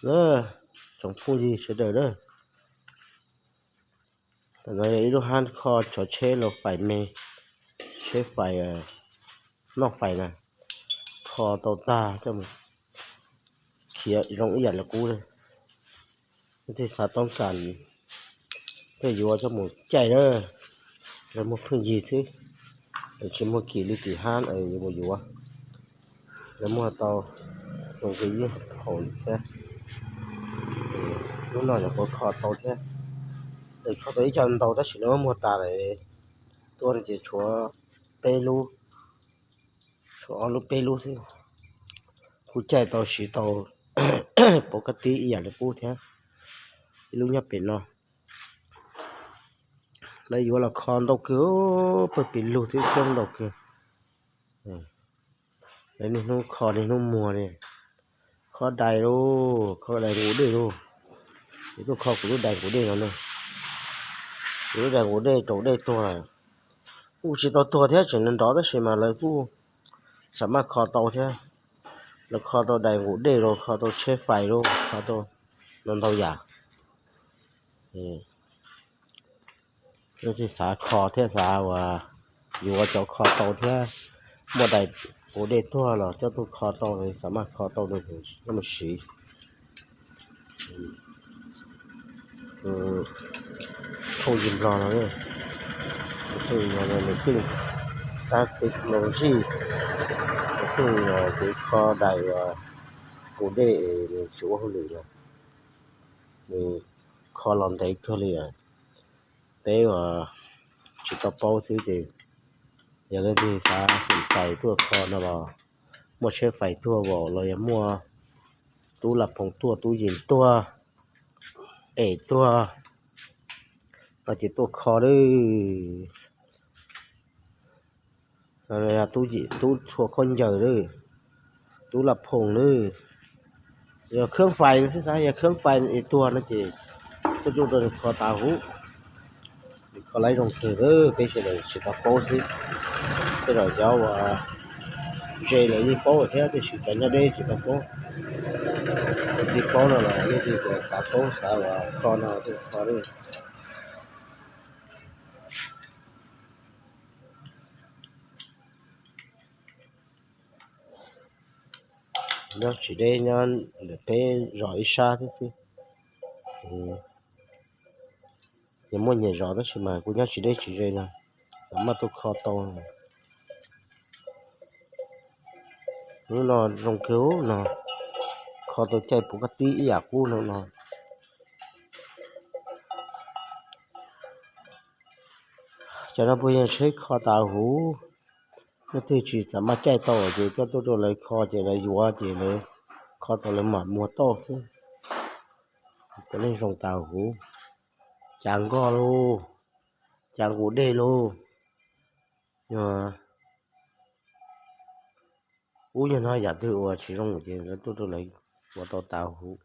Na, tsoom phooj ywg sawv daws na, tam no yog ib lub hab kho cov tsheb laus fais me, tsheb fais, noj fais na, kho tau tag coj mus khiav zoo ib yam li qub. Leej twg xav toob kas thiaj yuav coj mus caij na, lawv muaj phooj ywg xwb, tsis muaj kim li tim hab yuav mus yuav, lawv muaj tau zoo li yeej haum thiab. Lub no yog kuv kho tau thiab, kho tau ib co ntau tab sis lawv muag tas lawm, tuaj no ces tshuav peb lub, tshuav ob lub peb lub xwb. Kuj caij tau siv tau pov kab tib ib yam li qub thiab. Ib lub nyob pem no, lawv yuav los kho ntau kawg, pawg pes lug thiab coob ntau kawg. Lawv niaj hnub kho niaj hnub muag li, kho dais lauj, kho dais nqus dej lauj. Kuv tuaj kho kuv lub dais nqus dej no na, kuv lub dais nqus dej raus dej tuag lawm. Kuj tsis tau tuag thiab, tseem nrov nrov tab sis mas lawv kuj xam maj kho tau thiab. Lawv kho tau dais nqus dej los kho tau tsheb fais lauj, kho tau ntau ntau yam. Leej twg xav kho thiab xav uas yuav cov kho tau thiab muaj dais nqus dej tuag los coj tuaj kho tau, xam maj kho tau nws mus siv. Thauj yim nplog no, thauj yim nplog no nws twb tab kev technology, nws twb kev kho dais nqus dej, nws tsis ua hauj lwm no, nws kho los ntev kawg li. Peb uas tsis tau paub xwb ces yog leej twg xav xum tais tuaj kho no los muaj tsheb fais tuaj los yog muaj tub la phoom tuaj, tub yees tuaj, es tuaj no ces tuaj kho lawm. Tub txhua khaub ncaws lawm, tub la phoom lawm, yog kheeb fais xwb, yog kheeb fais es tuag no ces tuaj tsuj rau nws kho tas huv. Nws kho laib zoo kawg, peb sawv daws tsis tau paub xwb. Tej zaum cov uas ze lawm yeej paub thiab, tiam sis cov nyob deb tsis tau paub. Cov tsis paub no los yeej tsis xav paub, xav uas kho no tuaj kho lawm. Nyob tsis deb, nyob ntawm peb zos ib sab thiab xwb. Nyias muaj nyias zos tab sis mas kuj nyob tsis deb tsis ze no, mam maj tuaj kho tau. Lub no zoo kawg no, kho tau caij puv kab tib ib yam qub no no. Cov no puas yog tsheb kho tas huv? Leej twg tsis xav maj caij tau ces coj tuaj rau lawv kho ces lawv yuav ces lawv kho tau lawv mam muag tauj xwb. Puav leej zoo tas huv. Cav nkoj lauj, cav nqus dej lauj. Yog ub, yog no yam twg uas tsis zoo ces lawv tuaj rau lawv ua tau tas huv.